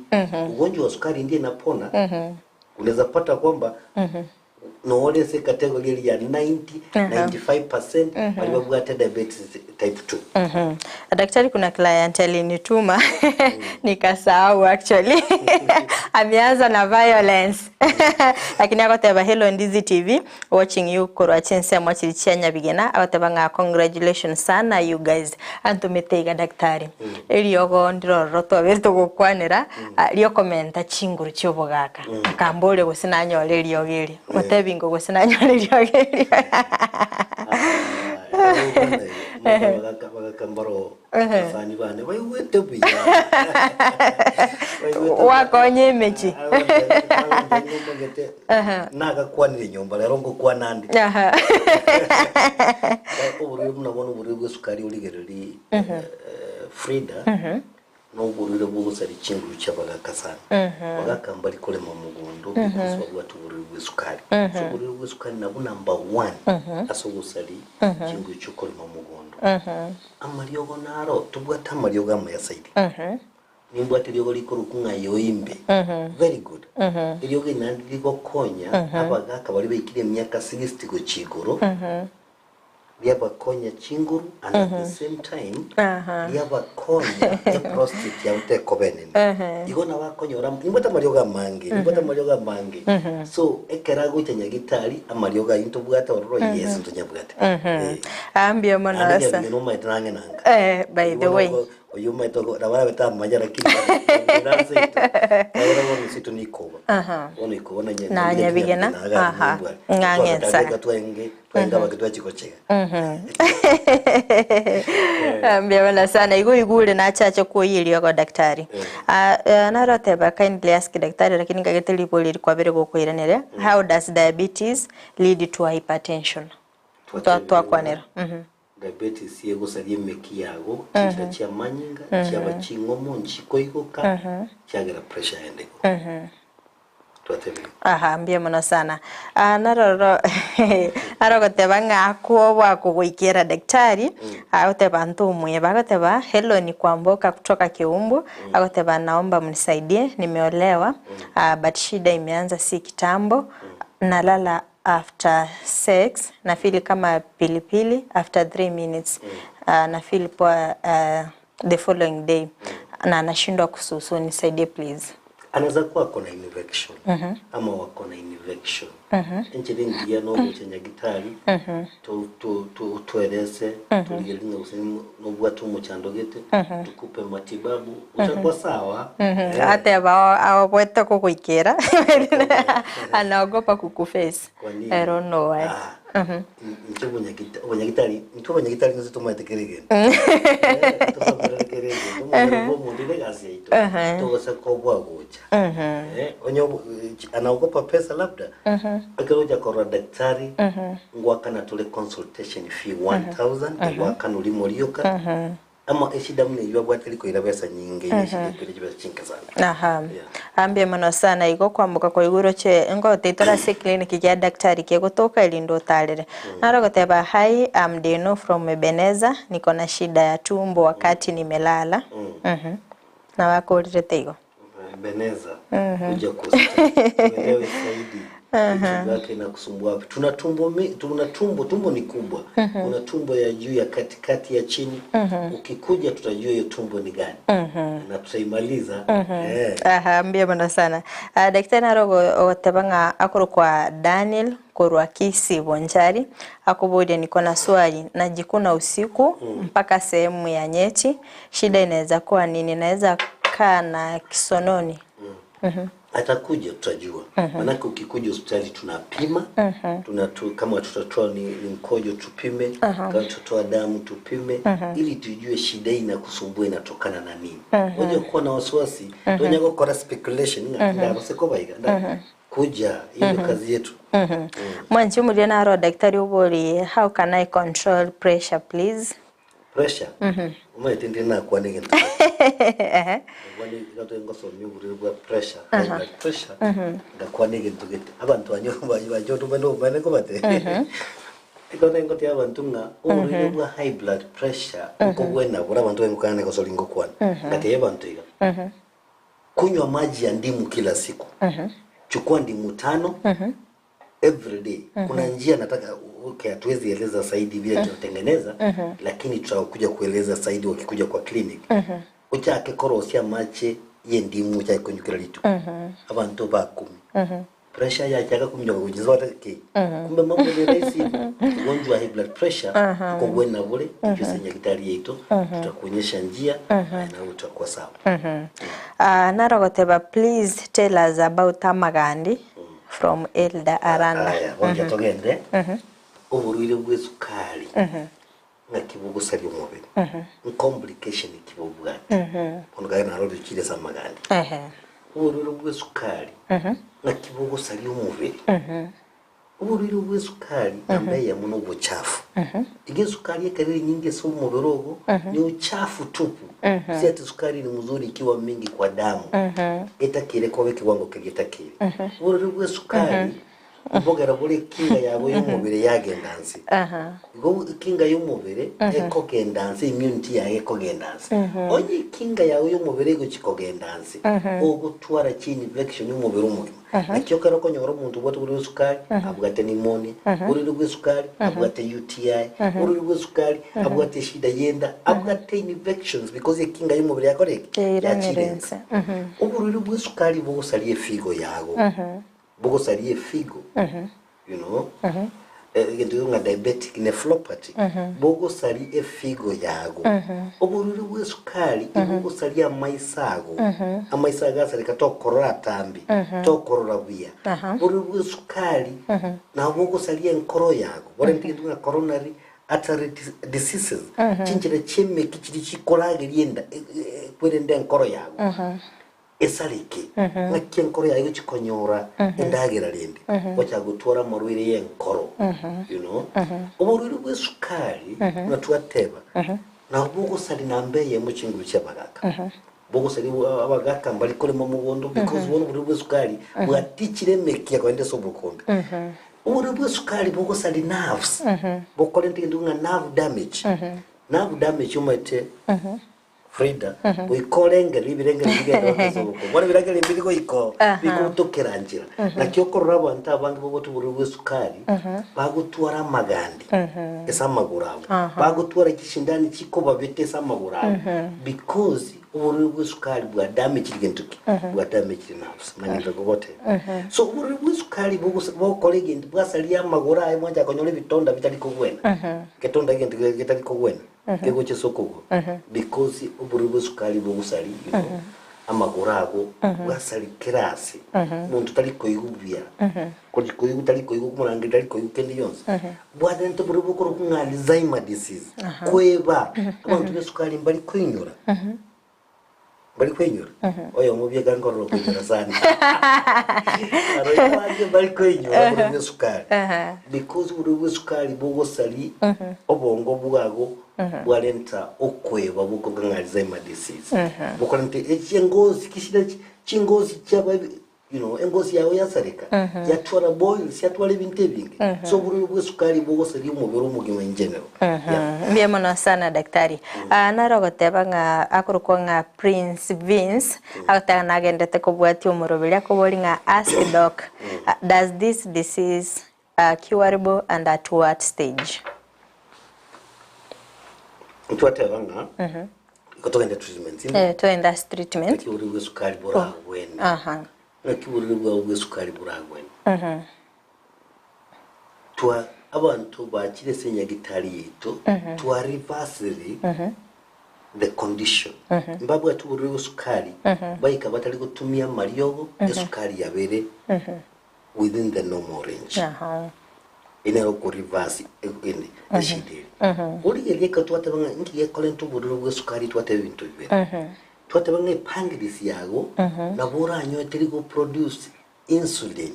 ugonjwa wa sukari ndiye inapona unaweza pata kwamba Nore ase ecategory eria ya 90, 95% baria babwate diabetes type 2.
Daktari, kuna client alinituma nikasahau actually ameanza na violence lakini agoteba hello Ndizi TV watching you korwa chinsemo chiri chia Nyabigena agoteba ng'a congratulations sana you guys antomete iga daktari eriogo ndirororo twabere togokwanera ah, riokomenta chinguru chiobogaka akamboria gose nanyore eriogo eri Motebi ingo gose nanyore eriogi erio.
Bagaka mbaro abasani bane baigwete buya. Baigwete buya.
Wakonya emechi.
Ngomanyete nagakwanire nyomba rero ngokwana ande.
Aha.
Oborwaire buna bono oborwaire bwa esukari origererie Frida. Noborwaire bw'ogosaria chinguru chi'abagaaka sana. Abagaaka mbari korema mogondo because babwate oborwaire bw'esukari. So oborwaire bw'esukari nabwo number one ase ogosaria chinguru chi'okorema mogondo. Amariogo naro, tobwate amariogo amaya zaidi. Nimbwate eriogo rikorokwa ng'a yoimbe, very good. Eriogo eri naende rigokonya abagaaka baria baikire emiaka 60 gochia igoro, riabakonya chinguru and at the same time riabakonya eprostate yabo tekoba enene. Igo nabo akonyora nimbwate amariogo amange, nimbwate amariogo amange. So ekero agocha nyagitari amariogo ayio ntobwate ororo yes ntonyabwate. Eh.
Ah, mbuya mono
Naende
asa.
nyabige nomaete nang'e nanga.
Eh, by the way.
Oyio omaete nabo arabe tamanya lakini nyabige nseito. Ekero bono seito nikoba. Bono ikoba na
Na Nyabigena, aha, ng'ang'e nsa.
Twenge Twaenga abake twachia gochega.
Mbuya mono sana igo oigure nachache kwoyia eriogo daktari. Ah, eh, naroteba kindly ask daktari lakini ngagete ribori eri kwabere gokoiraneria how does diabetes lead to hypertension? Twa- Twakwanera. Mhm.
Diabetes egosaria emeki yago, chinchera chi'amanyinga chiaba ching'omo, nchikoigoka, chiagera pressure yaenda igoro. Twatebire.
Aha, mbuya mono sana. Ah, naroro arogoteba ng'a akwo kogoikera daktari agoteba ntomweba agoteba hello ni Kwamboka kutoka Kiumbu agoteba naomba mnisaidie nimeolewa ah, but shida imeanza si kitambo nalala after sex na feel kama pilipili after 3 minutes uh, na feel poa uh, the following day na anashindwa kususu nisaidie please.
Anaweza kuwa ako na infection ama wako na infection enchera engiya nogocha nyagitari to- to- to- otwerese torigererie ng'a gose nobwate omochando gete tukupe matibabu utakuwa sawa. Eh.
Ateba aoboete kogoikera anaogopa kukuface.
Kwa nini?
I don't know why.
Ah, inche obonyagita obonyagitari intwe abanyagitari nonsi tomaete kera egento. Eh, tosomerere kera egento omobere bwa omonto ere egasi yaito togose kobua gocha. Eh, onye obo- eh, anaogopa pesa labda ekero ocha korora daktari ngwakana tore consultation fee 1000 egwakana orimo rioka Amo eshida buna eyio abwate rikoira besa nyinge, eyio eshida ekoira chibesa chinke sana.
Aha.
Yeah.
Ambia mono sana igo kwamboka kwa igoro che ngoteitore ase eclinic kia daktari kegotoka erinde otarere. Naro goteba hi I'm Deno from Ebeneza niko na shida ya tumbo wakati nimelala. Mhm. Na bakorerete igo.
Ebeneza kuja kwa hospitali tuelewe zaidi tumbo yake inakusumbua wapi. Tuna tumbo mi, tuna tumbo tumbo ni kubwa. Kuna tumbo ya juu ya katikati ya chini. Ukikuja tutajua hiyo tumbo ni gani na tutaimaliza. Eh.
Aha, mbuya mono sana. Uh, daktari naro ogoteba ng'a akorokwa Daniel korwa Kisii Bonchari akoboria niko na swali najikuna usiku mpaka sehemu ya nyeti shida inaweza kuwa nini naweza kaa na kisononi
Atakuja tutajua. Manake ukikuja hospitali tunapima, tunatu, kama tutatoa ni, ni mkojo tupime, kama tutatoa damu tupime ili tujue shida hii inakusumbua inatokana na nini. Unajua kuwa na wasiwasi, tunya gukora speculation nga ndabase ko baiga kuja hiyo ndio kazi yetu.
Mwanchi muria naro daktari obori how can I control pressure please?
Pressure. Umaete ndi nakwana egento. Kwani iga ngosomia oborwaire bwa pressure, high blood pressure, ngakwana egento gete. Abanto banyo banyo bane bane kobate. Igo nengotia abanto ng'a oborwaire bwa high blood pressure nkobwena bora abanto bengokana gosori ngokwana. Ngatebia abanto iga. Kunywa maji ya ndimu kila siku. Chukua ndimu tano. Every day kuna njia nataka okay, hatuwezi eleza zaidi vile tunatengeneza lakini tutakuja kueleza zaidi wakikuja kwa clinic. Ochake korosia amache y'endimu ochake konyukera rituko abanto bakumi pressure yachaka kuminyoka gochia bata ki kumbe mambo ni rahisi hivyo. Ugonjwa wa high blood pressure kogwena bore inchuo ase nyagitari yaito tutakuonyesha njia na utakuwa sawa.
Ah, naro goteba please tell us about amagandi from Elder Aranda.
Aya, gocha togende oborwaire bwa esukari ng'aki bogosaria omobere ncomplication ki bobwate bono kare naro richire ase amagandi oborwaire bwa esukari ng'aki bogosaria omobere Oborwaire bwa esukari namba eyemo na obochafu. Iga esukari ekero ere enyinge ase omobere ogo ni uchafu tupu. Si ati sukari ni mzuri ikiwa mingi kwa damu. Etakeire koba ekewango keria etakeire. Oborwaire bwa esukari mbogera bore ekinga yago ya omobere yagenda nse. Igo ekinga ya omobere ekogenda nse immunity yaye ekogenda nse. Onye ekinga yago ya omobere egochi kogenda nse, ogotwara chi infection omobere omogima. Naki ekero okonyora omonto obwate oborwaire bw'esukari, abwate pneumonia, oborwaire bw'esukari, abwate UTI, oborwaire bw'esukari, abwate eshida y'enda, abwate infections because ekinga y'omobere yakora ki?
Yairanire
Yachire
ense.
ense. Oborwaire bw'esukari bogosaria efigo yago, bogosaria efigo, you know, egento gekong'a diabetic nephropathy, bogosaria efigo yago. Oborwaire bw'esukari ibogosaria amaiso ago, amaiso ago asareka tokorora atambe, tokorora buya. Oborwaire bw'esukari nabo bogosaria enkoro yago, borente egento ng'a coronary artery diseases, chinchera chi'emeki chiria chikorageria enda kwerende enkoro yago. Esareke, ng'aki enkoro yaye egochia konyora endagera rende, gocha gotwara amarwaire y'enkoro, you know. Oborwaire bw'esukari, buna twateba, nabo bogosaria namba eyemo chinguru chi'abagaka. Bogosaria abagaka mbari korema mogondo because bono oborwaire bw'esukari bwatichire emekia kogenda ase obokombe. Oborwaire bw'esukari bogosaria nerves, bokorenta egento ng'a nerve damage. Nerve damage omanyete. Frida, goika orengererie ebirengererio bigendererete ase oboko. Bono ebirengererio mbiri goika oo, bigotokera nchera. Naki okorora abanto abange babwate oborwaire bwa esukari, bagotwara amagandi ase amagoro abo, bagotwara chishindani chikobabeta ase amagoro abo, because oborwaire bwa esukari bwa damaged gento ki? Bwa damaged nerves. Manyete kogoteba. So oborwaire bwa esukari bogose bogokora egento bwasaria amagoro aye mwancha konyora ebitonda bitari kogwena. Egetonda egento getari kogwena. Kegocha ase okogoro because oborwaire bwa esukari bogosari you know, amagoro ago bwasari kera ase omonto tari koigwa buya kori koigwa tari koigwa okomorangeria tari koigwa kende gionsi bwarente oborwaire bokorokwa ng'a Alzheimer disease kweba abanto ba esukari mbari koinyora Mbari koinyora? Oyomo bieka nkorora okoinyora sana. Aro abange mbari koinyora oborwaire bwa esukari. Because oborwaire bwa esukari bogosari obongo bwago bwarenta okoeba bokoruga ng'a Alzheimer disease. Bokorenta echi engosi kishida chingosi chiaba You know, engosi yao yasareka, yatwara boils, yatwara ebinto ebinge. So oborwaire bwa esukari bogosaria omobere omogima in general. Yeah.
Mbuya mono sana daktari. Ah, naro ogoteba ng'a akorokwa ng'a Prince Vince agoteba ng'a nagendete kobwatia omoroberi akobori ng'a ask doc ah, does this disease ah, curable and at what stage?
Ntwateba ng'a igo togende treatment inde.
Eh, togende ase treatment.
Naki oborwaire bwa esukari boragwene.
Aha.
Naki oborwaire bwao bwa esukari boragwene. Twa abanto bachire ase enyagitari yaito twa reversiri the condition. Mbabwate oborwaire bwa esukari baika batari gotumia amariogo esukari yabere within the normal range.
Aha.
Ere nero oko reverse ende eshida ere. Origereria ekero twateba ng'a inki gekorenta obororo bwa esukari twateba ebinto bibere. Twateba ng'a epancreas yago nabo oranyoe teri go produce insulin.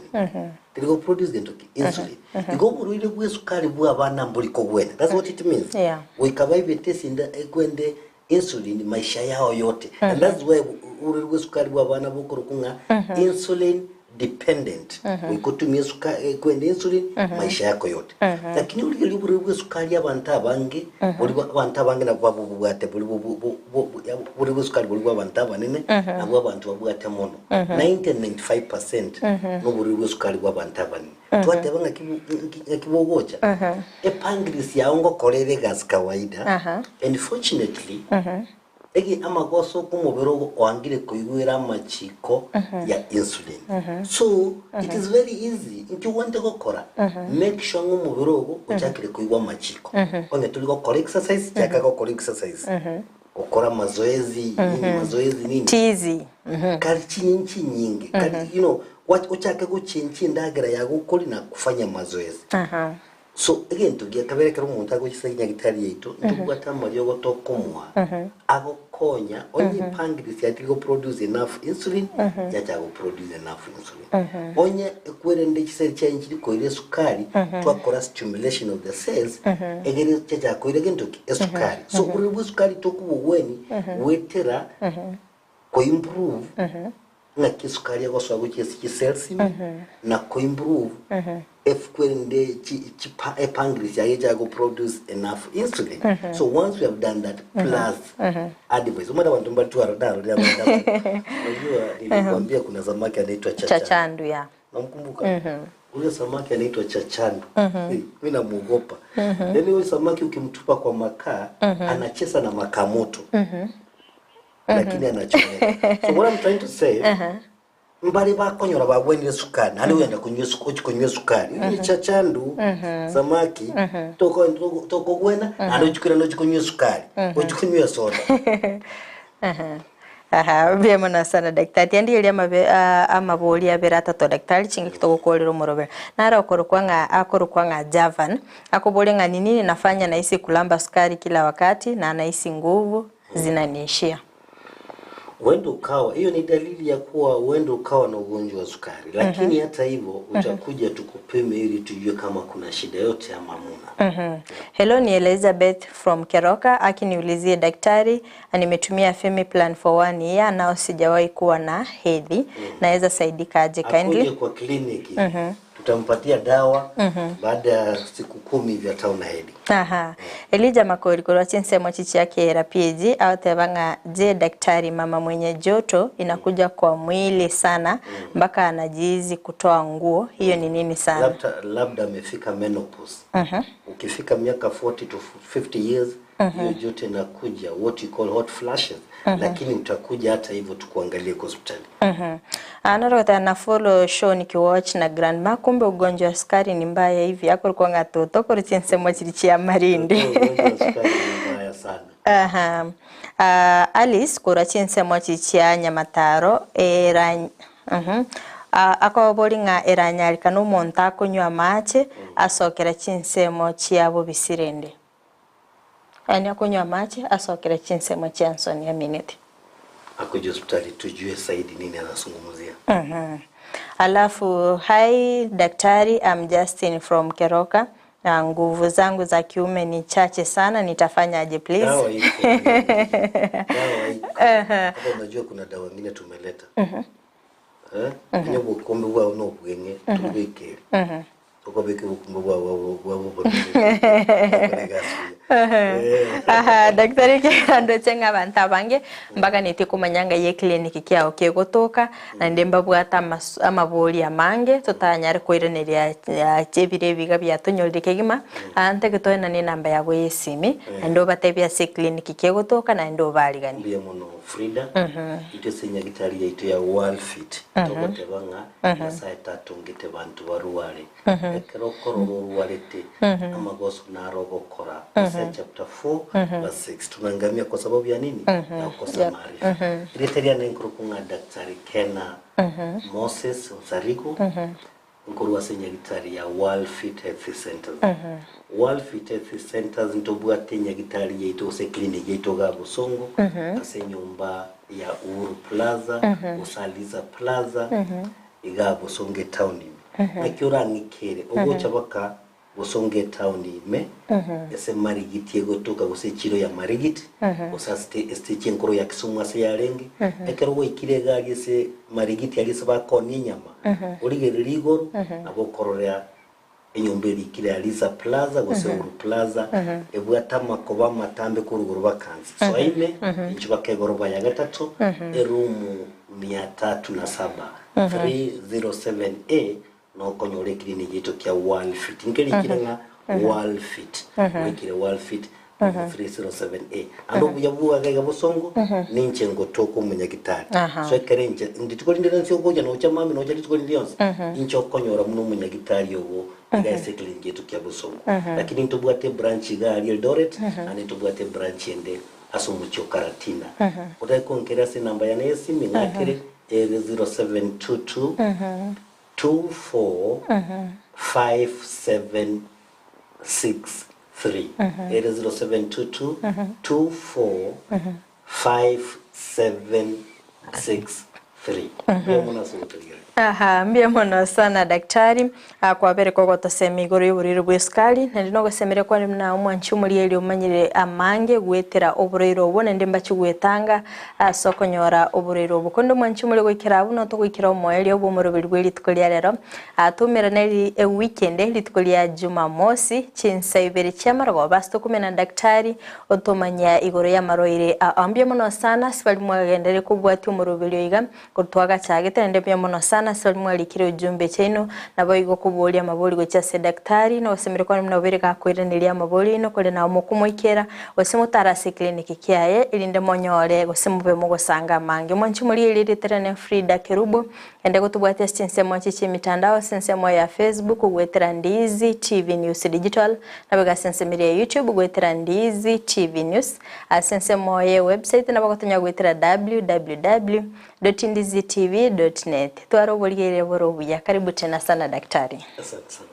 Teri go produce gento ki? Insulin. Igo oborwaire bwa esukari bwa abana mbori kogwena. That's what it means.
Yeah.
Goika baibete esinda ekwende insulin maisha yao yote. And that's why oborwaire bwa esukari bwa abana bokorokwa ng'a insulin dependent. Goika otumie esuka kwenda insulin maisha yako yote. Lakini origereria oborwaire bwa esukari abanto abange bori bwa abanto abange nabo babobwate bori bo bo bo bo oborwaire bwa esukari bori bwa abanto abanene nabwo abanto babwate mono. 90 95 percent na oborwaire bwa esukari bwa abanto abanene. Twateba ng'aki ng'aki bogocha, epancreas yao ngokora ere egasi kawaida, and fortunately, ege amagoso omobere ogo oangire koigwera amachiko ya insulin. So, it is very easy, inki ogwenerete gokora, make sure ng'a omobere ogo ochakire koigwa amachiko. Onye tori gokora exercise, chaka gokora exercise. Gokora mazoezi, nini mazoezi nini.
Tizi.
Kari chinyeni chinyinge, kari you know, ochake gochenchia endagera yago okori na kufanya mazoezi. So egento gia kabere ekero omonto agocha ase enyagitari yaito, ntobwate amariogo tokomoa agokonya onye epancreas yaye teri goproduce enough insulin, yachaka goproduce enough insulin. Onye ekwerende chiseli chiaye nchiri koira esukari, twakora stimulation of the cells, egere chiachaka koira egento ki? Esukari. So oborwaire bwa esukari tokobogweni goetera koimprove ng'aki esukari egosoa gochia ase chicells ime, na koimprove ekwerende chi chipa epancreas yaye echake goproduce enough insulin. So once we have done that plus advice, omanyete abanto mbare twaro narorire abande abare unajua nilikwambia kuna samaki anaitwa chachandu.
Chachandu ya.
Namkumbuka? Huyo samaki anaitwa chachandu. Hey, mi namuogopa. Yaani huyo samaki ukimtupa kwa makaa anacheza na makaa moto. Lakini anachomeka. So what I'm trying to say, mbare bakonyora bagwenire esukari naende ogenda konywa esu- ochia konywa esukari Ni chachandu samaki toko- toko- tokogwena naende ochia koirana ochia konywa esukari ochia konywa esoda.
Aha, mbuya mono sana daktari. Tiandigeria amabe amabori abere atato daktari chingaki togokorera omorobere. Naro okorokwa ng'a akorokwa ng'a Javan, akoboria ng'a ni nini nafanya nahisi kulamba sukari kila wakati na nahisi nguvu zinaniishia.
Huenda ukawa hiyo ni dalili ya kuwa huenda ukawa na ugonjwa wa sukari, lakini hata hivyo utakuja tukupime ili tujue kama kuna shida yote ama hamuna.
Hello, ni Elizabeth from Keroka. Akiniulizie daktari, nimetumia Femiplan for one year nao sijawahi kuwa na hedhi. Naweza saidika aje kindly?
Akuje kwa kliniki tutampatia dawa baada ya siku 10 hivi ataona hedhi.
Aha. Elijah Makori korwa chinsemo chichia kera PG aoteba ng'a je daktari, mama mwenye joto inakuja kwa mwili sana mpaka anajihizi kutoa nguo, hiyo ni nini sana?
Labda labda amefika menopause. Ukifika miaka 40 to 50 years hiyo joto inakuja what you call hot flashes, lakini utakuja hata hivyo tukuangalie kwa hospitali.
Anarogota na follow show nikiwatch na grandma, kumbe ugonjwa wa sukari ni mbaya hivi akorokwa ng'a toto kori chinsemo chiri chia marinde.
Ugonjwa wa sukari ni mbaya sana.
Aha. Alice korwa chinsemo chichia Nyamataro era akobori ng'a eranyarikana omonto akonywa amache asokera chinsemo chia bobisirende. Yaani akonywa amache asokera chinsemo chia nsoni aminete.
Akuje hospitali tujue zaidi nini anazungumzia.
Alafu hi daktari, I'm Justin from Keroka. Na nguvu zangu za kiume ni chache sana, nitafanyaje please?
Dawa iko. Dawa iko. Hapa unajua kuna dawa nyingine tumeleta. Eh? Onye obokombe bwao na obweng'e tobekere. Okobeka obokombe bwao bwao bwao bwao.
Aha, daktari kerandoche ng'a abanto abange mbaganeti komanya ng'a eye eclinic kiao kegotoka naende mbabwate amabori amange totanyare koiraneria ebire ebiga biatonyorire kegima ntake toenane enamba yabo ya esimi naende obatebie ase eclinic kegotoka naende obariganie.
Mbuya mono Frida, intwe ase enyagitari yaito ya Worldfit togoteba ng'a Nyasaye tatongete banto barware. Ekero okorora orwarete, amagoso naro ogokora. Hosea chapter 4 verse 6. Tunaangamia kwa sababu ya nini? Ya kukosa maarifa. Erieta riane nkorokwa ng'a Daktari Kena Moses Onsarigo, nkorwa ase enyagitari ya World Fit Health Centers. World Fit Health Centers ntobwate enyagitari yaito gose eclinic yaito iga Bosongo, ase enyomba ya Uhuru Plaza, gose Aliza Plaza, iga Bosongo etown ime. Naki orang'ikere ogocha baka Bosongo etown ime, ase Marigiti egotoka gose echiro ya Marigiti, gose ase estage enkoro ya Kisumu ase yarenge, ekero gwaikire iga aria ase Marigiti aria ase bakoonia enyama, origererie igoro, nabo okororea enyomba erikire ya Liza Plaza gose Uhuru Plaza, ebwate amakoba amatambe korwa igoro baka nse. Soa ime, inchuo baka egoroba ya gatato, erumu mia tatu na saba, 307A. Nokonyora eclinic yaito kia Worldfit. Nkerikire ng'a Worldfit. Goikire Worldfit number 307A. Ande obuya bwaga iga bosongo, ninche ngotoka omonyagitari. So ekero inche, rituko rinde rionsi ogocha nocha mambia nocha rituko rinde rionsi, inche okonyora buna omonyagitari ogo iga ase eclinic yaito kia bosongo. Lakini ntobwate ebranch iga aria Eldoret, naende ntobwate ebranch ende ase omochie o Karatina. Otake konkera ase enamba yane ya esimi ng'akere ere 0722 245763 ere 0722 245763 Mbuya mono ase ogotorigereria.
Aha, mbuya mono sana daktari, ah, kwabere kogotosemia igoro y'oborwaire bwa esukari, naende nogosemeria kwane buna omwanchi omorigereria omanyire amange goetera oborwaire obwo naende mbache goetanga Ase okonyora oborwaire obo. Korende omwanchi omore goikera abwo notogoikera omoerio bw'omoroberi bwe rituko ria rero, atoumerane ri ewiki ende rituko ria Jumamosi chinsa ibere chi'amarogoba ase tokomenya na daktari otomanyia igoro y'amarwaire ao. Mbuya mono sana ase baria mwagenderire kobwatia omoroberi oiga korwa twagachagete naende mbuya mono sana ase baria mwarikire ujumbe chiaino naboigo koboria amabori gochia ase daktari nogosemeria kwane buna obeire gakoiraneria amabori aino kore nao mokomoikera Gose motare ase eclinic kiaye, erinde monyore gose mobe mogosanga amange. Mwanche morigererie erieta riane Frida Kerubo, ende gotobwatia ase chinsemo echi chi'emitandao ase ensemo ya Facebook goetera Ndiizi TV News Digital, naboigo ase ensemo eria ya YouTube goetera Ndiizi TV News, ase ensemo ye website nabo ogotonya goetera www dot ndizitv dot net. Tware oborigereria bore obuya. Karibu tena sana daktari.
Asante sana.